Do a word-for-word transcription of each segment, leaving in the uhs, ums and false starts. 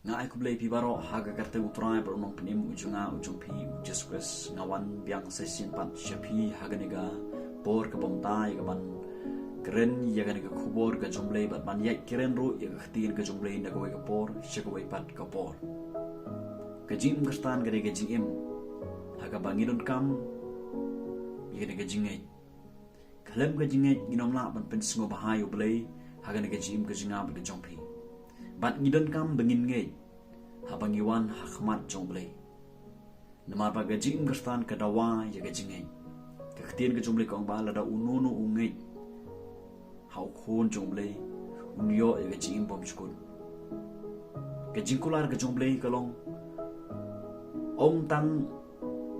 Nga ai khublei phi baroh ha ka kyrteng u Trai bad u Nongpynim u jong nga u jong phi u Jisu Khrist. Nga wan biang sa shisien pat sha phi ha kane ka por kaba mynta ïa kaban kren ïa kane ka khubor ka jong U Blei bad ban ïaid kren ruh ïa ka ktien ka jong U Blei na kawei ka por sha kawei pat ka por. Ka jingim Khristan ka dei ka jingim ha kaba ngi donkam ïa kane ka jingngeit. Khlem ka jingngeit ngin ym lah ban pynsngewbha ïa U Blei ha kane ka jingim ka jong nga bad ka jong phi. Bad ngi donkam ba ngin ngeit haba ngi wan ha khmat jong U Blei. Namar ba ka jingim Khristan ka dawa ïa ka jingngeit. Ka ktien ka jong U Blei ka ong ba lada uno uno u ngeit ha u Khun jong U Blei, un ïoh ïa ka jingim bymjukut. Ka jingkular ka jong U Blei ka long, ym tang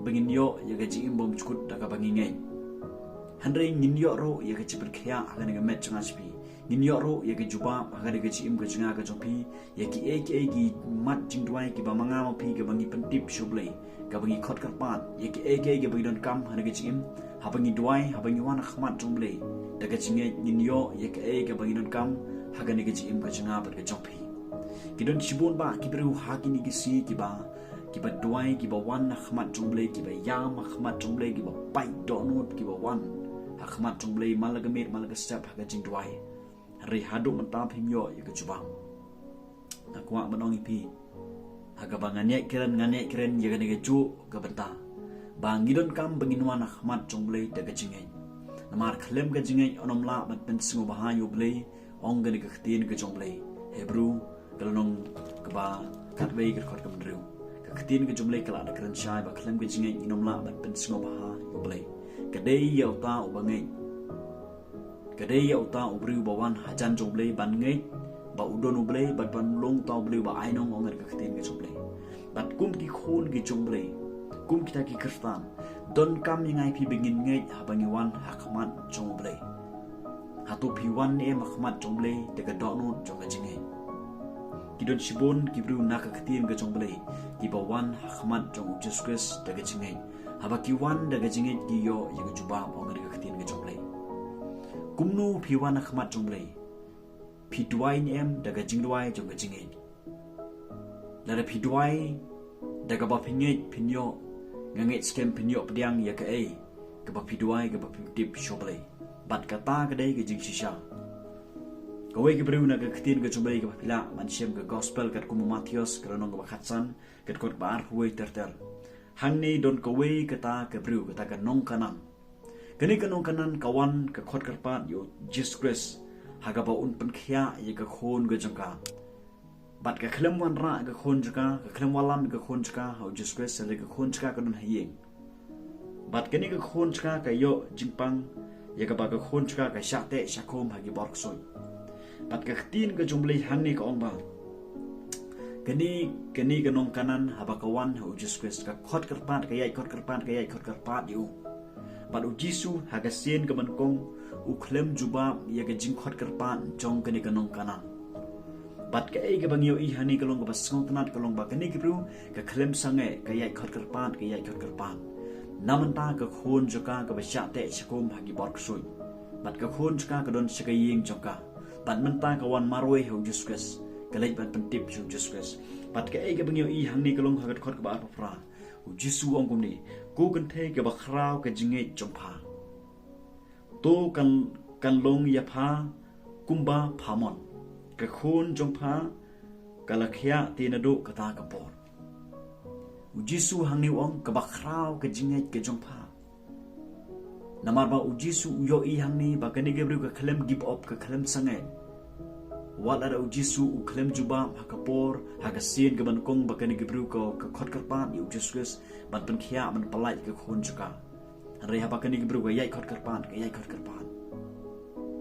ba ngin ïoh ïa ka jingim bymjukut da kaba ngi ngeit, hynrei ngin ïoh ruh ïa ka jingpynkhiah ha kane ka met jong nga jong phi. Ngin ïoh ruh ïa ka jubab ha kane ka jingim ka jong nga ka jong phi, ïa kiei kiei ki mat jingduwai kiba ma nga ma phi kaba ngi pyntip sha U Blei, kaba ngi khot kyrpad, ïa kiei kiei kiba ngi donkam ha kane ka jingim. Haba ngi duwai, haba ngi wan ha khmat jong U Blei da ka jingngeit, ngin ïoh ïa kiei kiba ngi donkam ha kane ka jingim ka jong nga bad ka jong phi. Ki don shibun bah ki briew ha kine ki sngi kiba, kiba duwai, kiba wan ha khmat jong U Blei, kiba ïam ha khmat jong U Blei, kiba pait dohnud, kiba wan ha khmat jong U Blei man la ka miet man la ka step ha ka jingduwai. Hynrei haduh mynta phim ïoh ïa ka jubab. Nga kwah ban ong ïa phi, ha kaba ngan ïaid kren, ngan ïaid kren ïa kane kajuh ka bynta, ba ngi donkam ba ngin wan ha khmat jong U Blei da ka jingngeit. Namar khlem ka jingngeit un ym lah ban pynsngewbha ïa U Blei, ong kane ka ktien ka jong U Blei. Hebru ka lynnong kaba khatwei ka dkhot kaba hynriew. Ka ktien ka jong U Blei ka la da kren shai ba khlem ka jingngeit ngin ym lah ban pynsngewbha ïa U Blei. Ka dei ïa uta uba ngeit, ka dei ïa uta u briew ba wan hajan jong U Blei ban ngeit ba u don U Blei bad ban long uta u briew ba ainong, ong ka ktien ka jong U Blei. Bad kum ki khun ki jong U Blei, kum kita ki Khristan, donkam ïa nga ïa phi ba ngin ngeit haba ngi wan ha khmat jong U Blei. Hato phi wan ne em ha khmat jong U Blei da ka dohnud jong ka jingngeit? Ki don shibun ki briew na ka ktien ka jong U Blei kiba wan ha khmat jong U Jisu Khrist da ka jingngeit. Haba ki wan da ka jingngeit ki ïoh ïa ka jubab, ong ka ktien ka jong U Blei. Kumno phi wan ha khmat jong U Blei? Phi duwai ne em da ka jingduwai jong ka jingngeit? Lada phi duwai da kaba phi ngeit phin ïoh, nga ngeit skhem phin ïoh pdiang ïa kaei kaba phi duwai, kaba phi tip sha U Blei. Bad kata ka dei ka jingshisha. Kawei ka briew na ka ktien ka jong U Blei kaba phi lah ban shem, ka gospel katkum u Mathaios ka lynnong kaba khatsan, ka dkhot kaba arphew wei ter ter. Hangne don kawei kata ka briew, kata ka nong Kanaan. Kane ka nong Kanaan ka wan ka khot kyrpad ïa U Jisu Khrist ha kaba un pynkhiah ïa ka khun ka jong ka. Bad ka khlem wanrah ka khun jong ka, ka khlem wallam ka khun jong ka ha U Jisu Khrist, hynrei ka khun jong ka ka don ha ïing. Bad kane ka khun jong ka ka ïoh jingpang ïa kaba ka khun jong ka ka shah teh shah khum ha ki bor ksuid. Bad ka ktien ka jong U Blei hangne ka ong ba kane, kane ka nong Kanaan haba ka wan ha U Jisu Khrist, ka khot kyrpad, ka ïaid khot kyrpad, ka ïaid khot kyrpad ïa u. Bad U Jisu ha ka sien kaba nyngkong u khlem jubab ïa ka jingkhot kyrpad jong kane ka nong Kanaan. Bad kaei kaba ngi ïohi hangne ka long kaba sngewtynnat, ka long ba kane ka briew ka khlem sangeh, ka ïaid khot kyrpad, ka ïaid khot kyrpad. Na mynta ka khun jong ka kaba shah teh shah khum ha ki bor ksuid. Bad ka khun jong ka ka don sha ka ïing jong ka. Bad mynta ka wan marwei ha U Jisu Khrist, ka leit ban pyntip sha U Jisu Khrist. Bad kaei kaba ngi ïohi hangne ka long ha ka dkhot kaba arphew phra. U Jisu u ong kumne, ko kynthei kaba khraw ka jingngeit jong pha. To kan, kan long ïa pha kumba pha mon. Ka khun jong pha ka la khiah te naduh kata ka por. U Jisu hangne u ong kaba khraw ka jingngeit ka jong pha. Namar ba U Jisu u ïohi hangne ba kane ka briew ka khlem give up, ka khlem sangeh. Wat lada U Jisu u khlem jubab ha ka por, ha ka sien kaba nyngkong ba kane ka briew ka, ka khot kyrpad ïa U Jisu Khrist ban pynkhiah, ban pyllait ka khun jong ka. Hynrei haba kane ka briew ka ïaid khot kyrpad, ka ïaid khot kyrpad.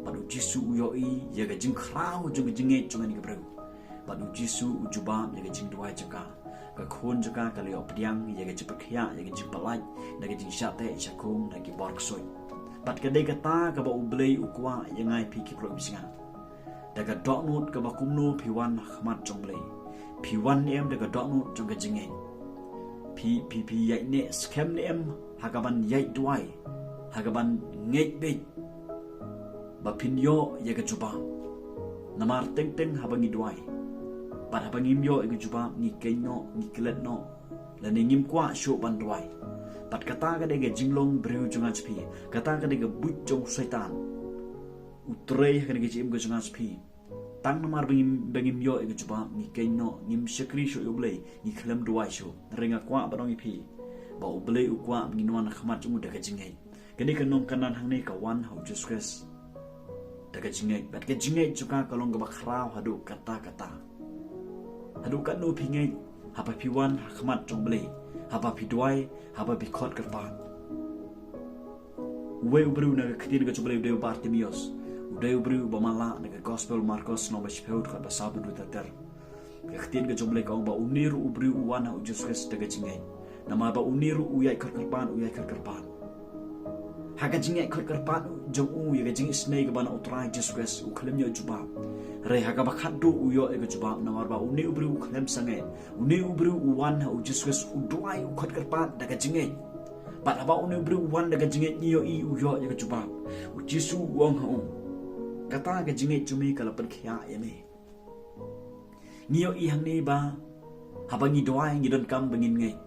Bad U Jisu u ïohi ïa ka jingkhraw jong ka jingngeit jong kane ka briew. Bad U Jisu u jubab ïa ka jingduwai jong ka. Ka khun jong ka ka la ïoh pdiang ïa ka jingpynkhiah, ïa ka jingpyllait na ka jingshah teh shah khum na ki bor ksuid. Bad ka dei kata kaba U Blei u kwah ïa nga ïa phi ki briew, ïa phi ki nga. Da ka dohnud kaba kumno phi wan ha khmat jong U Blei? Phi wan ne em da ka dohnud jong ka jingngeit? Phi, phi, phi ïaid ne skhem ne em ha kaban ïaid duwai, ha kaban ngeit beit ba phin ïoh ïa ka jubab? Namar teng teng haba ngi duwai, Bad haba ngim ïoh ïa ka jubab, ngi kynnoh, ngi klet noh, lane ngim kwah shuh ban duwai. Bad kata ka dei ka jinglong briew jong nga jong phi, kata ka dei ka buit jong u Soitan. U trei ha kane ka jingim ka jong nga jong phi. Tang namar ba ngim, ba ngim ïoh ïa ka jubab, ngi kynnoh, ngim shakri shuh ïa U Blei, ngi khlem duwai shuh. Hynrei nga kwah ban ong ïa phi ba U Blei u kwah ba ngin wan ha khmat jong u da ka jingngeit. Kane ka nongkynnoh hangne ka wan ha u Jisu Khrist da ka jingngeit. Bad ka jingngeit jong ka ka long kaba khraw haduh katta katta. Haduh katno phi ngeit haba phi wan ha khmat jong U Blei, haba phi duwai, haba phi khot kyrpad? Uwei u briew na ka ktien ka jong U Blei u dei u Bartimeus. U dei u briew ba man la na ka Gospel Markos lynnong ba shiphew dkhot ba saw bad ba ter ter. Ka ktien ka jong U Blei ka ong ba une ruh u briew u wan ha u Jisu Khrist da ka jingngeit. Namar ba une ruh u ïaid khot kyrpad, u ïaid khot kyrpad. Ha ka jingïaid khot kyrpad jong u ïa ka jingisynei kaba na u Trai Jisu Khrist, u khlem ïoh jubab. Hynrei ha kaba khatduh u ïoh ïa ka jubab, namar ba une u briew u khlem sangeh. Une u briew u wan ha u Jisu Khrist, u duwai, u khot kyrpad da ka jingngeit. Bad haba une u briew u wan da ka jingngeit, ngi ïohi u ïoh ïa ka jubab. U Jisu u ong ha u, kata ka jingngeit jong me ka la pynkhiah ïa me. Ngi ïohi hangne ba haba ngi duwai ngi donkam ba ngin ngeit.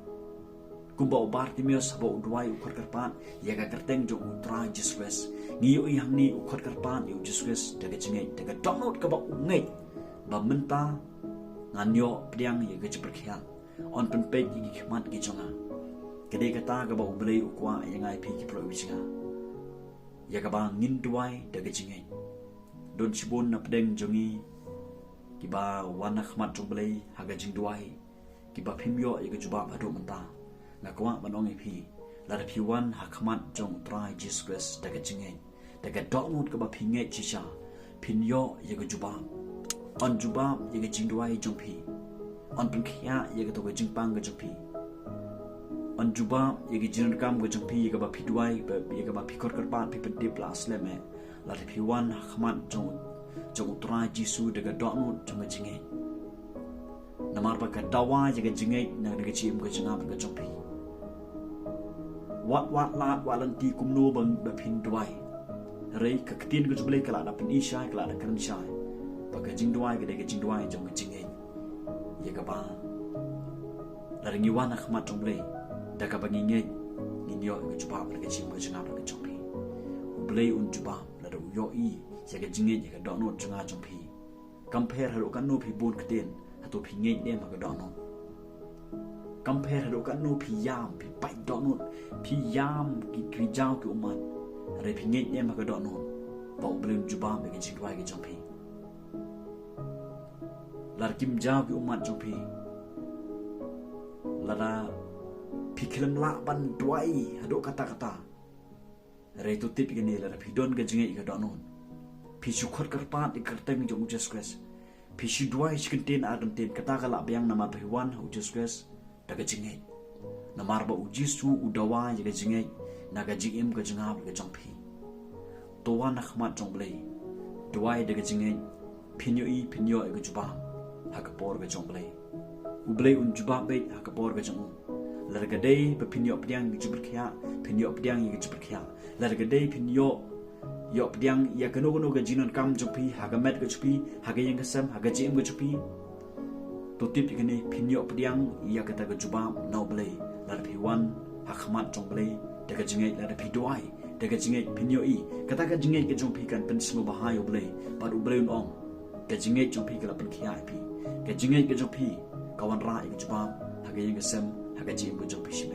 Kumba u Bartimeus haba u duwai u khot kyrpad ïa ka kyrteng jong u Trai Jisu Khrist. Ngi ïohi hangne u khot kyrpad ïa u Jisu Khrist da ka jingngeit, da ka dohnud kaba u ngeit ba mynta ngan ïoh pdiang ïa ka jingpyrkhiah. Un pynpeit ïa ki khmat ki jong nga. Ka dei kata kaba U Blei u kwah ïa nga ïa phi ki paralok jong nga. Ïa kaba ngin duwai da ka jingngeit. Don shibun na pdeng jong ngi kiba wan ha khmat jong U Blei ha ka jingduwai, kiba phim ïoh ïa ka jubab haduh mynta. Nga kwah ban ong ïa phi, lada phi wan ha khmat jong u Trai Jisu Khrist da ka jingngeit, da ka dohnud kaba phi ngeit shisha, phin ïoh ïa ka jubab. Un jubab ïa ka jingduwai jong phi. Un pynkhiah ïa kato ka jingpang ka jong phi. Un jubab ïa ka jingdonkam ka jong phi, ïa kaba phi duwai, ïa kaba phi khot kyrpad, phi pyntip la slem eh. Lada phi wan ha khmat jong, jong u Trai Jisu da ka dohnud jong ka jingngeit. Namar ba ka dawa ïa ka jingngeit na ka jingim ka jingngeit ka jong phi. Wat, wat lad, wat lynti kumno ba, ba phin duwai. Hynrei ka ktien ka jong U Blei ka la da pyni shai, ka la da kren shai ba ka jingduwai ka dei ka jingduwai jong ka jingngeit. Ïa kaba lada ngi wan ha khmat jong U Blei da kaba ngi ngeit, ngin ïoh ïa ka jubab na ka jingim ka jingngeit ka jong phi. U Blei un jubab lada u ïohi ïa ka jingngeit, ïa ka dohnud jong nga jong phi. Kam pher haduh katno phi bun ktien, hato phi ngeit ne em ha ka dohnud? Kam pher haduh katno phi ïam, phi pait dohnud, phi ïam ki, phi jaw ki ummat, hynrei phi ngeit ne em ha ka dohnud ba U Blei un jubab ïa ka jingduwai ka jong phi? Lada kim jaw ki ummat jong phi, lada phi khlem lah ban duwai haduh katta katta, hynrei to tip ïa kane, lada phi don ka jingngeit ïa ka dohnud, phi shu khot kyrpad ïa ka kyrteng jong u Jisu Khrist, phi shu duwai shi kyntien ar kyntien, kata ka lah biang namar ba phi wan ha u Jisu Khrist da ka jingngeit. Namar ba u Jisu u dawa ïa ka jingngeit na ka jingim ka jingngeit ka jong phi. To wan ha khmat jong U Blei, duwai da ka jingngeit, phin ïohi, phin ïoh ïa ka jubab ha ka por ka jong U Blei. U Blei un jubab beit ha ka por ka jong u. Lada ka dei ba phin ïoh pdiang ïa ka jingpyrkhiah, phin ïoh pdiang ïa ka jingpyrkhiah. Lada ka dei phin ïoh, ïoh pdiang ïa kano kano ka jingdonkam jong phi ha ka met ka jong phi, ha ka ïing ka sem, ha ka jingim ka jong phi, to tip ïa kane, phin ïoh pdiang ïa kata ka jubab na U Blei lada phi wan ha khmat jong U Blei da ka jingngeit. Lada phi duwai da ka jingngeit, phin ïohi, kata ka jingngeit ka jong phi kan pynsngewbha ïa U Blei, bad U Blei un ong, ka jingngeit jong phi ka la pynkhiah ïa phi. Ka jingngeit ka jong phi ka wanrah ïa ka jubab ha ka ïing ka sem, ha ka jingim ka jong phi shim.